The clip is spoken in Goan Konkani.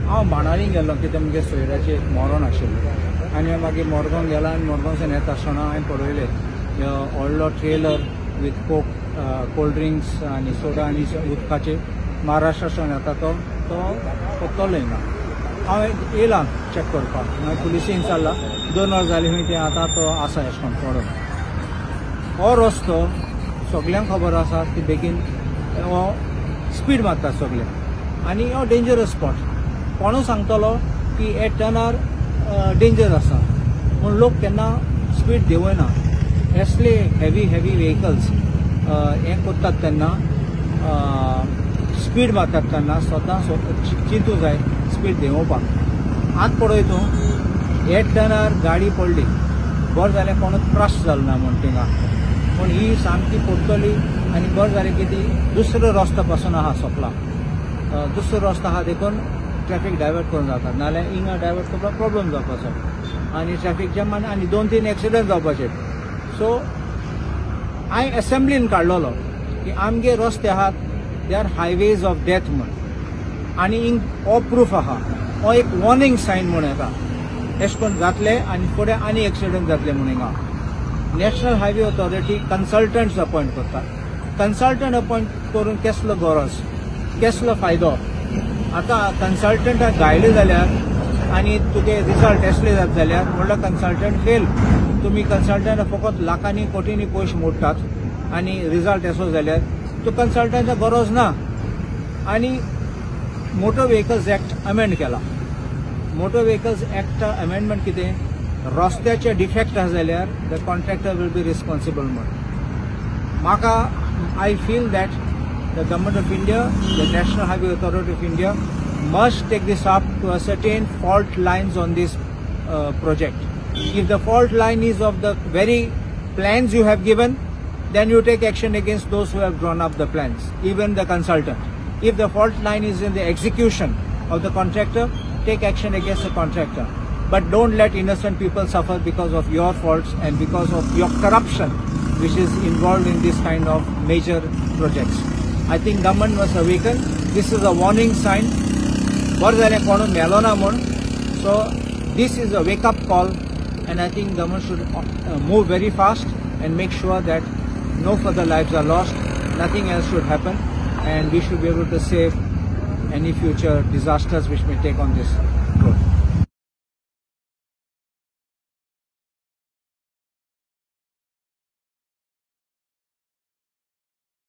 हांव बाणावली गेल्लो कित्याक मुगे सोयऱ्याचें एक मरण आशिल्लें आनी मागीर मडगांव गेला आनी मडगांवच्यान येता आसतना हांवें पळयलें व्हडलो trailer with coke, cold drinks आनी सोडा आनी उदकाचे महाराष्ट्राच्यान येता तो तो पत्तलो हिंगा. हांव येयला चॅक करपाक, मागीर पुलिसेन चल्ला 2 वर जाली खंय तें आतां तो आसा एशें करून पडून. हो रस्तो सगल्यांक खबर आसा की बेगीन हो स्पीड मारता सगळे आनी हो डेंजरस स्पॉट. कोणू सांगतलो की हे टर्नार डेंजर आसा पूण लोक केन्ना स्पीड देंवयना. असले हेवी हेवी व्हेकल्स हें करतात तेन्ना स्पीड मारतात तेन्ना स्वता चिंतू जाय स्पीड देंवोवपाक. आतां पळय तूं हे टर्नार गाडी पडली, बरें जालें कोणूच क्रश जालो ना म्हूण थिंगा, पूण ही सामकी पडटली आनी बरें जालें की ती दुसरो रस्तो पासून आहा सोंपला, दुसरो रस्तो आहा देखून ट्रॅफिक डायवर्ट करून जाता, नाजाल्यार हिंगा डायवर्ट करपाक प्रॉब्लम जावपाचो आनी ट्रॅफिक जॅम आनी 2-3 एक्सिडंट जावपाचे. सो हांवें एसेंब्लीन काडलेलो की आमगे रस्ते आहात they are highways of death म्हूण आनी हिंग हो प्रूफ आहा, हो एक वॉर्निंग सायन म्हूण येता एशें करून जातले आनी फुडें आनी एक्सिडंट जातले म्हूण. हिंगा national highway authority consultants appoint करता, कन्सल्टंट अपॉयंट करून केसलो गरज, केसलो फायदो? आतां कन्सल्टंटाक गायले जाल्यार आनी तुगे रिजल्ट एसले जात जाल्यार म्हणल्यार कन्सल्टंट फेल. तुमी कन्सल्टंट फकत लाखांनी कोटींनी पयशे मोडटात आनी रिजल्ट एसो जाल्यार तूं कन्सल्टंटा गरज ना. आनी मोटर व्हेकल्स एक्ट अमेंड केला, मोटर व्हेकल्स एक्ट अमेंडमेंट कितें, रस्त्याचे डिफेक्ट आसा जाल्यार the contractor will be responsible म्हूण. म्हाका I feel that the government of India, the National Highway Authority of India must take this up to ascertain fault lines on this project. If the fault line is of the very plans you have given, then you take action against those who have drawn up the plans, even the consultant. If the fault line is in the execution of the contractor, take action against the contractor. But don't let innocent people suffer because of your faults and because of your corruption which is involved in this kind of major projects. I think government must awaken. This is a warning sign. बरें जालें कोणूच मेलो ना म्हूण. So this is a wake up call and I think government should move very fast and make sure that no further lives are lost, nothing else should happen and we should be able to save any future disasters which may take on this.